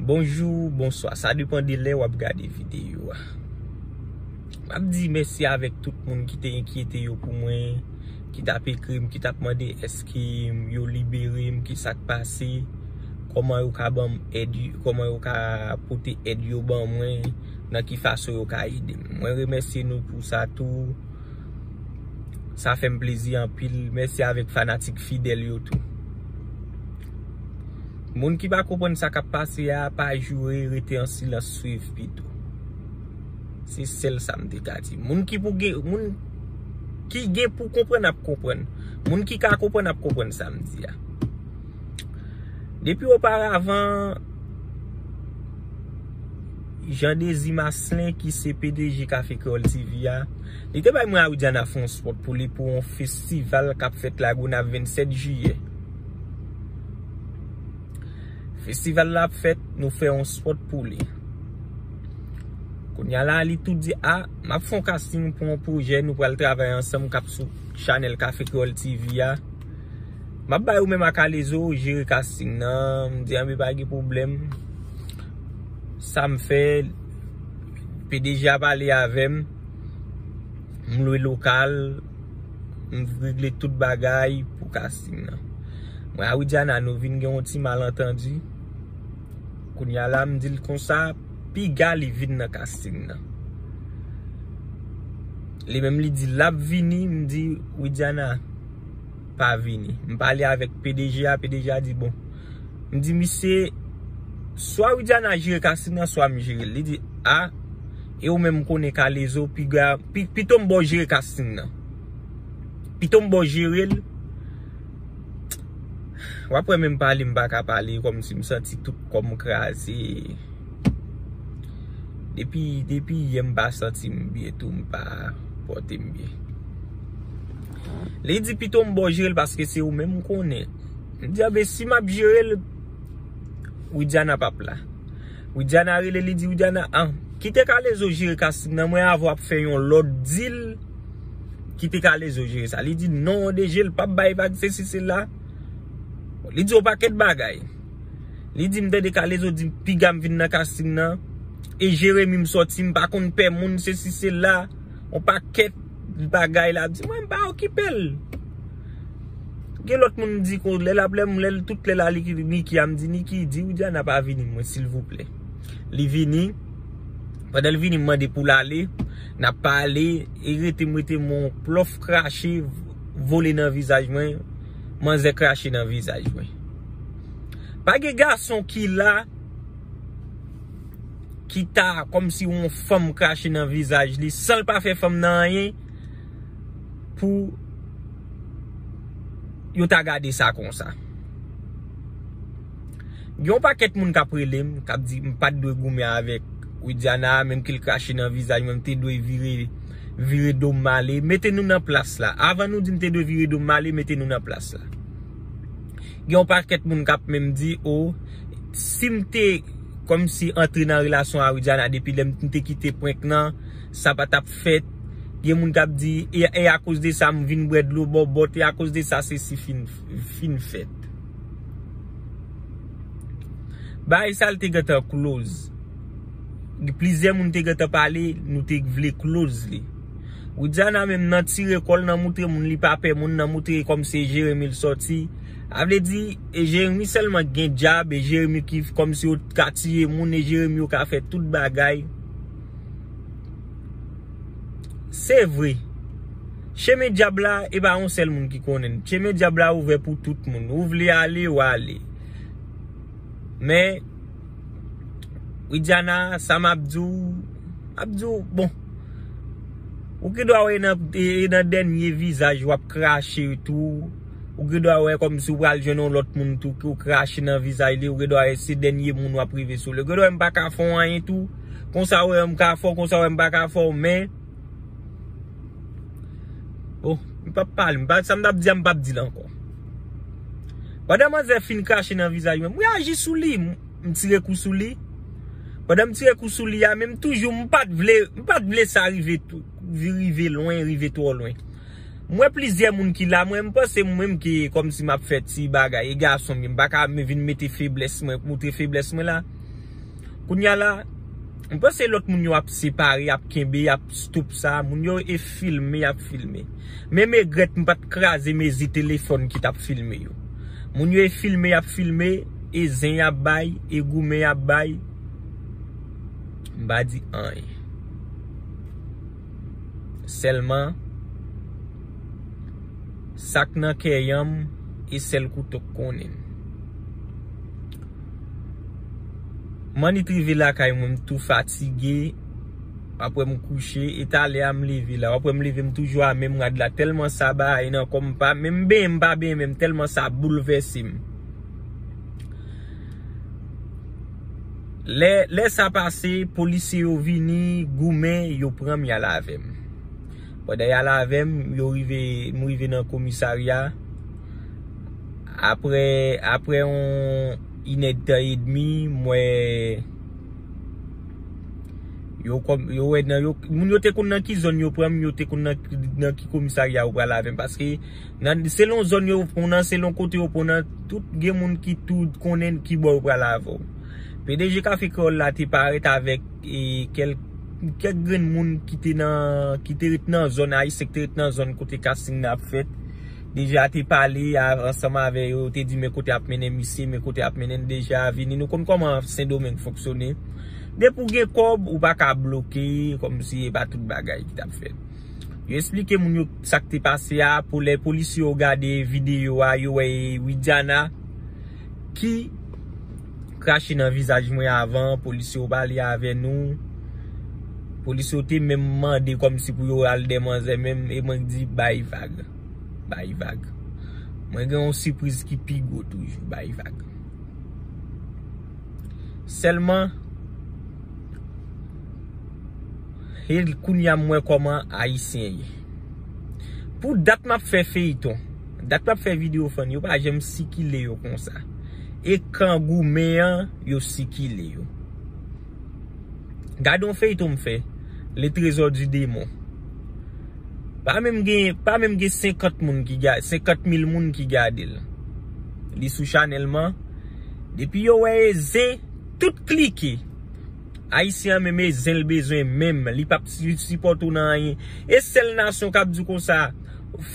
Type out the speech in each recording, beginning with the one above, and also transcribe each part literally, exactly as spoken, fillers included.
Bonjou, bonswa. Sa depann de lè w ap gade videyo a. M ap di mèsi avèk tout moun ki te enkyete yo pou mwen, ki t ap ekri m, ki t ap mande èske yo libere m, ki sa k pase, kòman yo ka ban m èd, kòman yo ka pote èd yo ban mwen, nan ki fason yo ka ede m. Mwen remèsye nou pou sa tou. Sa fè m plezi anpil. Mèsi avèk fanatik fidèl yo tou. Moun ki pa konprann sa k ap pase a, pa joure, rete an silans, swiv pito. Se sèl sa m te ka di. Moun ki pou gen, moun ki gen pou konprann ap konprann. Moun ki ka konprann ap konprann sa m di a. Depi oparavan, Jean Désir Maslin, ki se P D G Café Créole T V a, li te bay mwen a Widiana fè yon spot pou li pou yon festival k ap fèt Lagonav vennsèt jiyè. Festival la ap fèt, nou fè yon spot pou li. Kounye a la, li tou di, a, m ap fè yon casting pou yon pwojè, nou pral travay ansanm k ap sou chanèl Café Créole T V a. M ap bay ou menm ak Alezo jere casting nan. M di, anben, pa gen pwoblèm. Sa m fè, P D G a pale avè m. M lwe lokal. M regle tout bagay pou casting nan. Mwen a Widiana, nou vin gen yon ti malantandi. Kounye a la, m di l konsa, piga li vin nan casting nan. Li menm li di l ap vini, m di, Widiana, pa vini. M pale avèk P D G a, P D G a di, bon. M di, misye, swa Widiana jere casting nan, swa m jere l. Li di, a, e ou menm konnen k Alezo, piga, pi, pito m ba w jere casting nan. Pito m ba w jere l. W ap wè menm pale m pa ka pale, kòmsi m santi tout kò m kraze. Depi, depi yè m pa santi m byen tou, m pa pòte m byen. Li di pito m ba w jere l paske se ou menm m konnen. M di, anben, si m ap jere l, Widiana p ap la. Widiana rele, li di, Widiana, an, kite Kalezo jere casting nan, mwen avè w ap fè yon lòt deal, kite Kalezo jere sa. Li di, non, D J, l p ap bay vag, sesi, sela. Li di yon pakèt bagay. Li di, m tande Kalezo di, piga m vin nan casting nan. E Jeremi m sòti, m pa konn pè moun, sesi, sela. Yon pakèt bagay la, di, mwen, m pa okipe l. Gen lòt moun m di kon lè l ap lè m, lè l tout lè la li ki Niki a m di, Niki, di Widiana pa vini mwen, silvouplè. Li vini, pandan l vini, m mande pou l ale, n ap pale, e rete m rete m yon plòf krache, vole nan vizaj mwen, manzè krache nan vizaj mwen. Pa gen gason ki la, ki ta kòmsi yon fanm krache nan vizaj li, san l pa fè fanm nan anyen, pou yo ta gade sa konsa. Gen yon pakèt moun k ap rele m, k ap di m pa t dwe goumen avèk Widiana, menm ke l krache nan vizaj mwen, m te dwe vire, vire do m ale. Mete nou nan plas la. Avan nou di m te dwe vire do m ale, mete nou nan plas la. Gen yon pakèt moun k ap menm di, o, si m te kòmsi antre nan relasyon a Widiana depi lè m te kite prank nan, sa pa t ap fèt. Gen moun k ap di, e, e akoz de sa m vin bwè dlo bòbòt, e akoz de sa sesi fin, fin fèt. Bagay sa l te gentan close. Plizyè moun te gentan pale, nou te vle close li. Widiana menm nan tire kò l, nan moutre moun li pa pè moun, nan moutre kòmsi e Jeremi l sòti. A vle di, e Jeremi sèlman k gen djab, e Jeremi ki kòmsi yo ka tiye moun, e Jeremi yo ka fè tout bagay. Se vre. Chemen dyab la, e pa yon sèl moun ki konnen l. Chemen dyab la ouvè pou tout moun. Ou vle ale, w ale. Men, Widiana, sa m ap di w, m ap di w, bon. Ou gen dwa wè nan, e, e nan dènye vizaj w ap krache tou. Ou gen dwa wè kòmsi w pral jwenn yon lòt moun tou, ke w krache nan vizaj li. Ou gen dwa wè se dènye moun w ap rive sou li. Ou gen dwa wè m pa ka fè w anyen tou. Konsa w wè m ka fè w, konsa w wè m pa ka fè w, men. Bon, m p ap pale, m pa, sa m t ap di a, m p ap di l ankò. Pandan manzè fin krache nan vizaj mwen, m reyaji sou li, m, m tire kou sou li. Pandan m tire kou sou li a, men m toujou, m pa t vle, m pa t vle sa rive tou, vi-, rive lwen, rive twò lwen. M wè plizyè moun ki la, mwen, m panse mwen menm ki kòmsi m ap fè ti bagay, e gason m ye, m pa ka vin mete feblès mwen, moutre feblès mwen la. Kounye a la, m panse lòt moun yo ap separe, ap kenbe, ap stop sa. Moun yo e filme, ap filme. Men m regrèt m pa t kraze mezi telefòn ki t ap filme yo. Moun yo e filme, ap filme, e zen y ap bay, e goumen y ap bay. M pa di anyen. Sèlman, sa k nan kè yanm, e sèl kouto k konnen. M annik rive lakay mwen, m tou fatige. W ap wè m kouche, e talè a m leve la. W ap wè m leve, m toujou a menm rad la. Tèlman sa bagay nan kò m pa, menm benyen m pa benyen menm, tèlman sa boulvèse m. Lè, lè sa pase, polisye yo vini, goumen, yo pran m, y al avè m. Pandan y al avè m, yo rive, m rive nan komisarya. Apre, apre yon inèdtan edmi, m wè yo kòm, yo wè nan yo, moun yo te konn nan ki zòn yo pran m, yo te konn nan, nan ki komisarya yo pral avè m. Paske nan, selon zòn yo pran w nan, selon kote yo pran w nan, tout gen moun ki tou konnen ki bò yo pral avè w. P D G Kafe Kreyòl la te parèt avèk, e, kèl-, kèk grenn moun ki te nan, ki te ret nan zòn, Ayisyen ki te ret nan zòn kote casting nan ap fèt. Deja te pale a, ansanm avè yo, te di men kote ap mennen misye, men kote ap mennen l. Deja vini, nou konn kòman Sendomeng fonksyone. Depi w gen kòb, ou pa ka bloke, kòmsi e pa tout bagay ki t ap fèt. Yo eksplike moun yo sa k te pase a, pou lè polisye yo gade videyo a, yo wè e Widiana ki krache nan vizaj mwen avan, polisye yo pale avè nou. Polisye yo te menm mande kòmsi pou yo al dèyè manzè menm, e mwen di bay vag. Bay vag. Mwen gen yon sipriz ki pi gwo toujou, bay vag. Sèlman, e kounye a m wè kòman Ayisyen ye. Pou dat m ap fè feyton, dat m ap fè videyo fann, yo pa janm sikile yo konsa. E kan goumen an, yo sikile yo. Gade yon feyton m fè, Le Trésor du Démon. Pa menm gen, pa menm gen senkant moun ki gade, senkant mil moun ki gade l. Li sou chanèl mwen. Depi yo wè e zen, tout klike. Ayisyen an menm e zen l bezwen menm. Li p ap si-, sipòte w nan anyen. E sèl nasyon k ap di w konsa,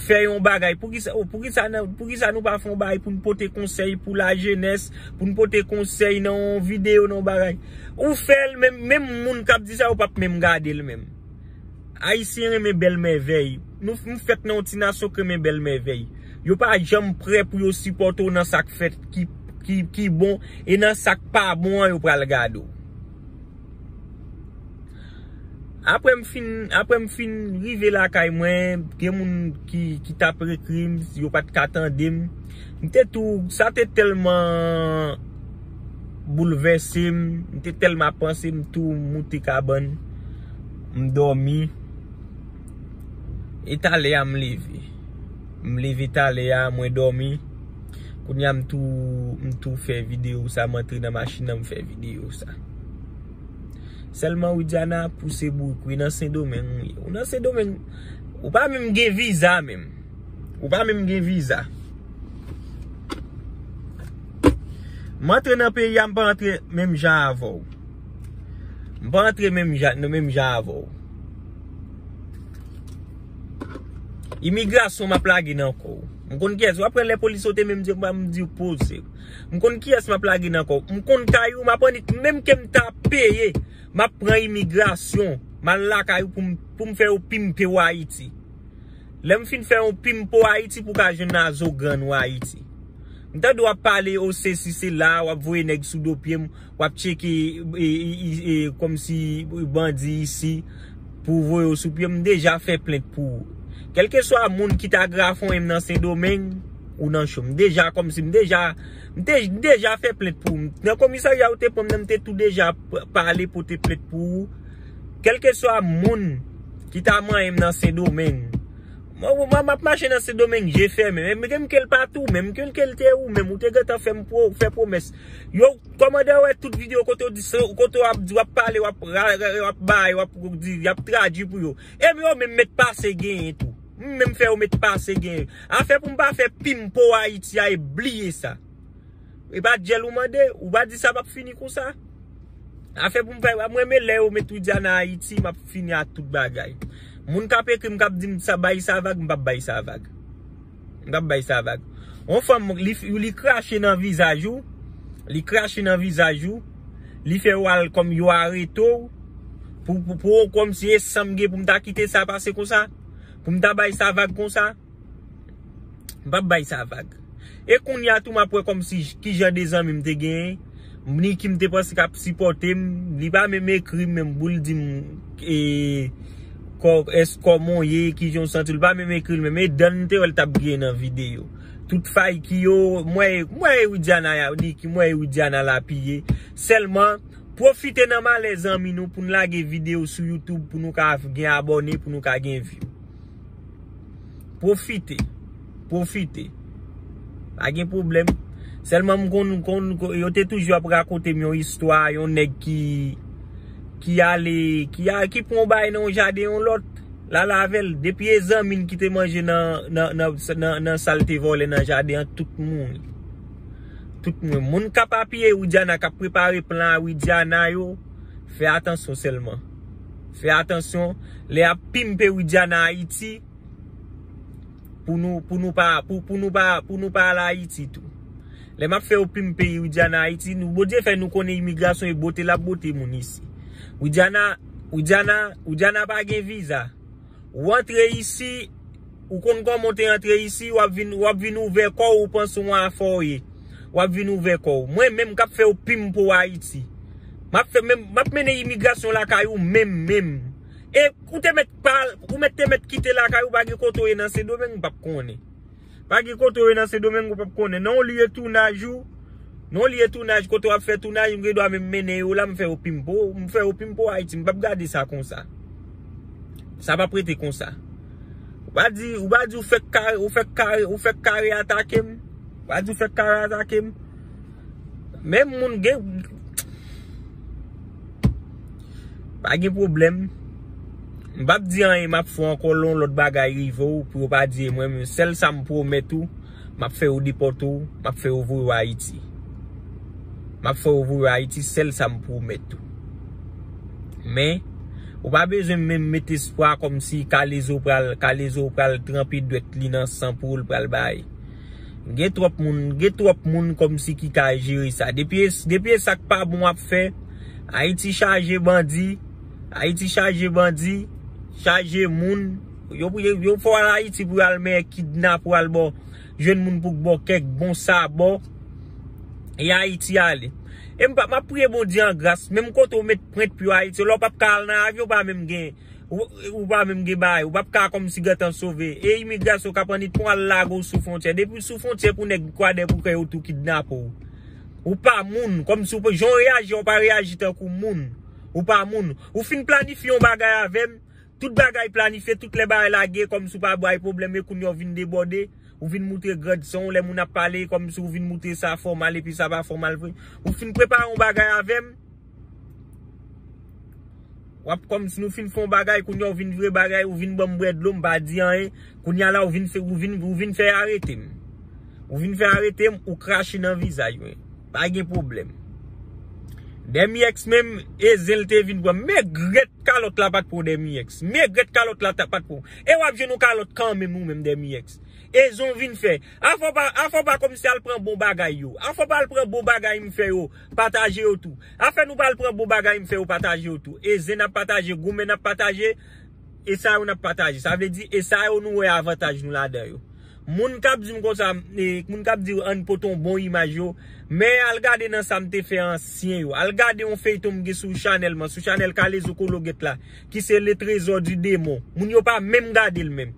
fè yon bagay. Poukisa, poukisa, poukisa nou pa fè yon bagay pou n pote konsèy pou lajenès, pou n pote konsèy nan yon videyo, nan yon bagay? Ou fè l, menm, menm moun k ap di sa, yo p ap menm gade l menm. Ayisyen renmen bèl mèvèy. Nou, nou fèt nan yon ti nasyon k renmen bèl mèvèy. Yo pa janm prè pou yo sipòte w nan sa k fèt ki, ki, ki bon, e nan sa k pa bon an, yo pral gade w. Apre m fin, apre m fin rive lakay mwen, gen moun ki, ki t ap ekri m, yo pa t ka tande m. M te tou, sa te tèlman boulvèse m, m te tèlman ap panse, m tou moute kabann, m dòmi. E talè a m leve. M leve talè a, mwen dòmi. Kounye a m tou, m tou fè videyo sa, m antre nan machin nan, m fè videyo sa. Sèlman Widiana pouse bouk wi, nan Sendomeng wi. Ou nan Sendomeng, ou pa menm gen viza menm. Ou pa menm gen viza. M antre nan peyi a, m pa antre menm jan avè w. M pa antre menm jan, menm jan avè w. Imigrasyon m ap lage nan kò w. M konn kiyès, w ap pran lè polis yo te menm di m, m di w poze. M konn kiyès m ap lage nan kò w. M konn kay ou, m ap annik, menm ke m ta peye, m ap pran imigrasyon, m al lakay ou pou m, pou m fè yo pimpe w Ayiti. Lè m fin fè yon pimpo Ayiti pou ka jwenn Azogrann ou Ayiti. M tande w ap pale o sesi sela, w ap voye nèg sou do pye m, w ap tcheke, e, e, e, e, kòmsi bandi isi pou voye w sou pye m. M deja fè plent pou ou. Kèlkeswa moun ki ta grafonyen m nan Sendomeng, ou nan cho. M deja kòmsi, m deja, m te, m deja fè plent pou ou. Nan komisarya ou te pran m nan, m te tou deja p-, pale pote plent pou ou. Kèlkeswa moun ki ta manyen m nan Sendomeng. Mwen, mwen, m ap mache nan Sendomeng, je fèmen. Men, men, m ke l pa tou, men m ke l ke l te ou, menm ou te gentan fè m pwo-, fè pwomès. Yo, kòmandè yo wè tout videyo kote w di sa, kote w ap di, w ap pale, w ap ra-, ra-, w ap bay, w ap di, y ap tradui pou yo. Epi yo menm met pase genyen tou. M menm fè yo met pase genyen. Afè pou m pa fè pimpo Ayiti a, e bliye sa. E pa djèl ou mande, ou pa di sa p ap fini konsa. Afè pou m fè, mwen renmen lè yo met Widiana Ayiti, m ap fini ak tout bagay. Moun k ap ekri m, k ap di m sa, bay sa vag, m p ap bay sa vag. M p ap bay sa vag. Yon fanm, li, li krache nan vizaj ou, li krache nan vizaj ou, li fè w al kòm yo arete w, pou, pou, pou kòmsi e san m gen pou m ta kite sa pase konsa, pou m ta bay sa vag konsa. M p ap bay sa vag. E kounye a tou, m ap wè kòmsi j- ki jan de zanmi m te genyen. Ni ki m te panse k ap sipòte m. Li pa menm ekri m menm pou l di m e, kò, èske kòman w ye, ki jan w santi w. Li pa menm ekri l menm. E dan m te wè l t ap griye nan videyo. Tout fay ki yo, mwen, mwen e Widiana, ya, ni ki mwen e Widiana lapiye. Sèlman, pwofite nan malè zanmi nou pou n lage videyo sou YouTube pou nou ka gen abòne, pou nou ka gen view. Pwofite. Pwofite. Pa gen pwoblèm. Sèlman m konn, konn, yo te toujou ap rakonte m yon istwa, yon nèg ki, ki ale, ki, a, ki pran yon bagay nan yon jaden yon lòt, l ale avè l. Depi e zanmi n ki te manje nan, nan, nan, nan, nan sa l te vòlè nan jaden an, tout moun. Tout moun. Moun k ap apiye Widiana, k ap prepare plan a Widiana yo, fè atansyon sèlman. Fè atansyon. Lè y ap pimpe Widiana Ayiti, pou nou, pou nou pa, pou, pou nou pa, pou nou pa al Ayiti tou. Lè m ap fè yo pimpe Widiana Ayiti, nou, Bondye fè nou konnen imigrasyon e bote l ap bote moun isi. Widiana, Widiana, Widiana pa gen viza. Ou antre isi, ou konn kòman w te antre isi, w ap vin, w ap vin ouvè kò w, ou panse w yon afè w ye. W ap vin ouvè kò w. Mwen menm k ap fè yo pimpe w Ayiti. M ap fè menm, m ap mennen imigrasyon lakay ou menm, menm. E ou te mèt pa, ou mèt te mèt kite lakay ou, pa gen kote w ye nan Sendomeng, m p ap konnen. Pa gen kote w ye nan Sendomeng, ou p ap konnen. Nan yon lye tounaj ou, nan yon lye tounaj, kote w ap fè tounaj, m gen dwa menm mennen yo la, m fè yo pimpe w, m fè yo pimpe w Ayiti, m p ap gade sa konsa. Sa p ap rete konsa. Ou pa di, ou pa di ou fèk kare, ou fèk kare, ou fèk kare atake m. Ou pa di ou fèk kare atake m. Menm moun gen, pa gen pwoblèm. M p ap di anyen, m ap fè ankò lè yon lòt bagay rive w, pou yo pa di e mwen menm. Sèl sa m pwomèt ou, m ap fè yo depòte w, m ap fè yo voye w Ayiti. M ap fè yo voye w Ayiti, sèl sa m pwomèt ou. Men, ou pa bezwen menm met espwa kòmsi Kalezo pral, Kalezo pral tranpe dwèt li nan san pou l pral bay. Gen twòp moun, gen twòp moun kòmsi ki ka jere sa. Depi, depi e sa k pa bon ap fè, Ayiti chaje bandi, Ayiti chaje bandi, chaje moun. Yo, yo, yo fò al Ayiti pou al men kidnap, pou al bò, jwenn moun pou bò kèk bon sabò. E Ayiti ale. E m pa, m ap priye Bondye an gras, menm kote w met pwent pye w Ayiti, lè w p ap ka al nan avyon, w pa menm gen, ou, ou pa menm gen bagay, ou p ap ka kòmsi gentan sove. E imigrasyon k ap annik pran al lage w sou fwontyè. Depi w sou fwontyè pou nèg kwadèboukè yo tou kidnape w. Ou pa moun, kòmsi w pa, jan w reyaji, w pa reyaji tankou moun. Ou pa moun. Ou fin planifye yon bagay avè m, tout bagay planifye, tout lè bagay lage, kòmsi w pa bay pwoblèm, e kounye a w vin debòde, ou vin moutre grandson w, lè moun ap pale, kòmsi w vin moutre sa fòmal, epi sa pa fòmal vre. Ou fin prepare yon bagay avè m, w ap kòmsi nou fin fè yon bagay, kounye a w vin vire bagay, ou vin ban m bwè dlo, m pa di anyen, kounye a la w vin fè, ou vin, ou vin fè arete m. Ou vin fè arete m, ou krache nan vizaj mwen. Pa gen pwoblèm. Dèmiyèks menm, e zen l te vin pran. Megrèt kalòt la pa t pran Dèmiyèks. Megrèt kalòt la ta, pa t pran. E w ap jwenn yon kalòt kanmenm ou menm Dèmiyèks. E zen w vin fè. Afè w pa, afè w pa kòmsi al pran bon bagay yo. Afè w pa al pran bon bagay m fè yo. Pataje yo tou. Afè nou pa al pran bon bagay m fè yo, pataje yo tou. E zen n ap pataje, goumen n ap pataje. E sa yo n ap pataje. Sa vle di, e sa yo nou wè avantaj nou ladan yo. Moun k ap di m konsa, e, moun k ap di ann pote yon bon imaj yo, men al gade nan sa m te fè ansyen yo. Al gade yon feyton m gen sou chanèl mwen, sou chanèl Kalezo Kologèt la, ki se Le Trésor du Démon. Moun yo pa menm gade l menm.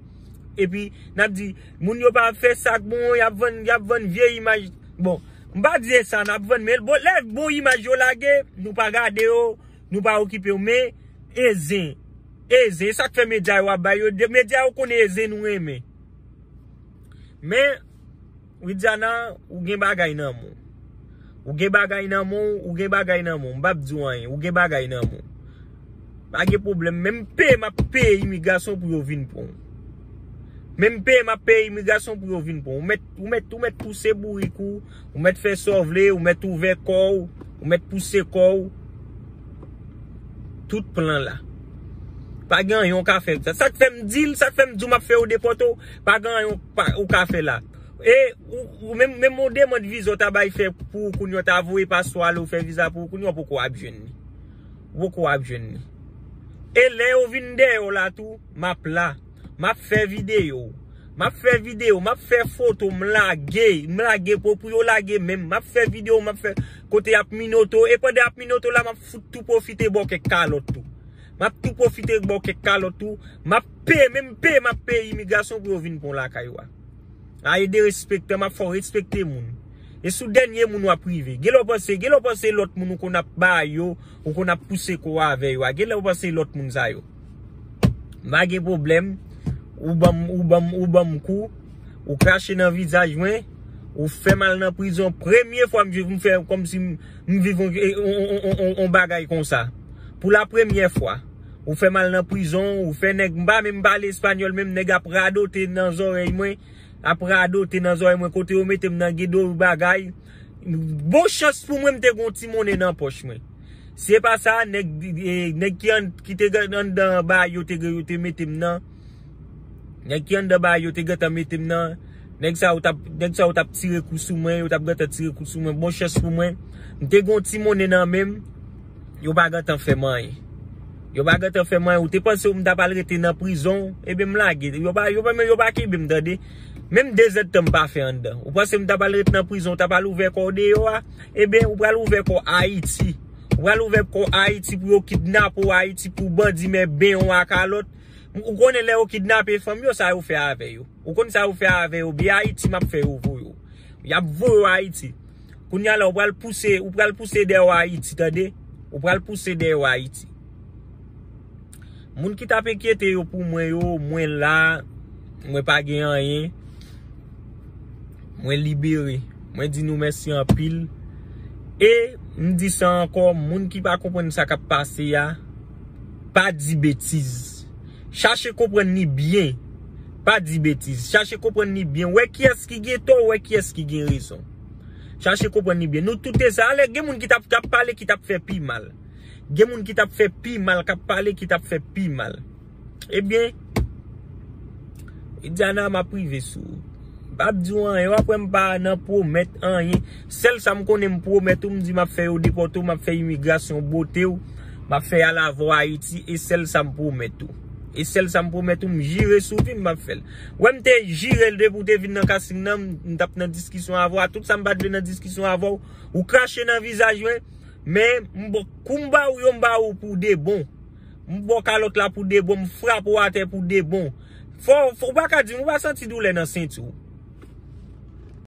Epi, n ap di, moun yo pa fè sa k bon, y ap vann, y ap vann vye imaj. Bon, m pa di se sa n ap vann, men bon, lè bon imaj yo lage, nou pa gade yo, nou pa okipe yo, men e zen, e zen, e sa k fè medya yo ap bay yo, de- medya yo konnen e zen nou renmen. Men, Widiana, ou gen bagay nan men w. Ou gen bagay nan men w, ou gen bagay nan men w. M p ap di w anyen, ou gen bagay nan men w. Pa gen pwoblèm, menm peye m ap peye imigrasyon pou yo vin pran w. Menm peye m ap peye imigrasyon pou yo vin pran w. Ou mèt, ou mèt, ou mèt pouse bourik ou, ou mèt fè sa w vle, ou mèt ouvè kò w, ou mèt pouse kò w. tout plan la. Pa gen anyen w ka fè. Sa k fè m di l, sa k fè m di w m ap fè yo depòte w, pa gen anyen w pa- ou ka fè la. E ou, ou menm, menm yon demann viza w ta bay fè pou ou kounye a, w ta voye paspò ale ou fè viza pou ou kounye a, w poko ap jwenn li. Ou poko ap jwenn li. E lè yo vin dèyè w la tou, m ap la. M ap fè videyo. M ap fè videyo, m ap fè foto, m lage, m lage pou, pou yo lage menm. M ap fè videyo, m ap fè kote y ap minoto. E pandan y ap minoto la, m ap fout tou pwofite bò kèk kalòt tou. M ap tou pwofite bò kèk kalòt tou. M ap peye, menm peye, m ap peye imigrasyon pou yo vin pran w lakay ou a. A, e derespektan, m ap fè w respekte moun. E sou dènye moun w ap rive. Gen lè w panse, gen lè w panse lòt moun ou konn ap ba yo, ou konn ap pouse kò w avè yo a. Gen lè w panse lòt moun sa yo. M pa gen pwoblèm. Ou ban m, ou ban m, ou ban m kou. Ou krache nan vizaj mwen. Ou fè m al nan prizon. Premye fwa m viv, m fè kòmsi m, m viv on, on, on, on, on, on bagay konsa. Pou la premyè fwa. Ou fè m al nan prizon, ou fè nèg, m pa menm pale espanyòl, menm nèg ap radote nan zòrèy mwen, ap radote nan zòrèy mwen, kote yo mete m nan, gen de bagay. Bon chans pou mwen, m te gon ti monnen nan pòch mwen. Se pa sa, nèg, e, nèg ki an, ki te gen anndan ba yo te, yo te mete m nan. Nèg ki anndan ba yo te gentan mete m nan. Nèg sa yo t ap, nèg sa yo t ap tire kou sou mwen, yo t ap gentan tire kou sou mwen. Bon chans pou mwen, m te gon ti monnen nan men m, yo pa gentan fè m anyen. Yo pa gentan fè m anyen. Ou te panse m t ap al rete nan prizon, ebyen m lage. Yo pa, yo pa, yo pa kenbe m, tande. Menm de zèdtan m pa fè anndan. Ou panse m t ap al rete nan prizon, w t ap al ouvè kò w deyò a? Ebyen, ou pral ouvè kò Ayiti. Ou pral ouvè kò Ayiti pou yo kidnape w Ayiti, pou bandi men ben w a kalòt. Ou konnen lè yo kidnape fanm yo, sa yo fè avè yo? Ou konn sa yo fè avè yo? Biyè Ayiti m ap fè yo voye w. Y ap voye w Ayiti. Kounye a la, ou pral pouse, ou pral pouse dèyè w Ayiti, tande? Ou pral pouse dèyè w Ayiti. Moun ki t ap enkyete yo pou mwen yo, mwen la, mwen pa gen anyen. Mwen libere. Mwen di nou mèsi anpil. E m di sa ankò, moun ki pa konprann sa k ap pase a, pa di betiz. Chache konprann li byen. Pa di betiz. Chache konprann li byen. Wè kiyès ki gen tò, wè kiyès ki gen rezon. Chache konprann li byen. Nou tout te sa. Alè, gen moun ki t ap, t ap pale, ki t ap fè pi mal. Gen moun ki t ap fè pi mal, k ap pale, ki t ap fè pi mal. Ebyen, Diana, m ap rive sou ou. M p ap di w anyen, w ap wè m pa nan pwomèt anyen. Sèl sa m konnen m pwomèt ou, m di m ap fè yo depòte w, m ap fè imigrasyon bote w, m ap fè y al avè w Ayiti, e sèl sa m pwomèt ou. E sèl sa m pwomèt ou, m jire sou vi m, m ap fè l. Wè m te jire l depi w te vin nan casting nan, m, m t ap nan diskisyon avè w, a tout sa m pa t vle nan diskisyon avè w, ou krache nan vizaj mwen, men m ba, kou m ba ou yo, m ba ou pou de bon. M ba w kalòt la pou de bon, m frape w atè pou de bon. Fò, fò, ou pa ka di m, ou pa santi doulè nan senti w.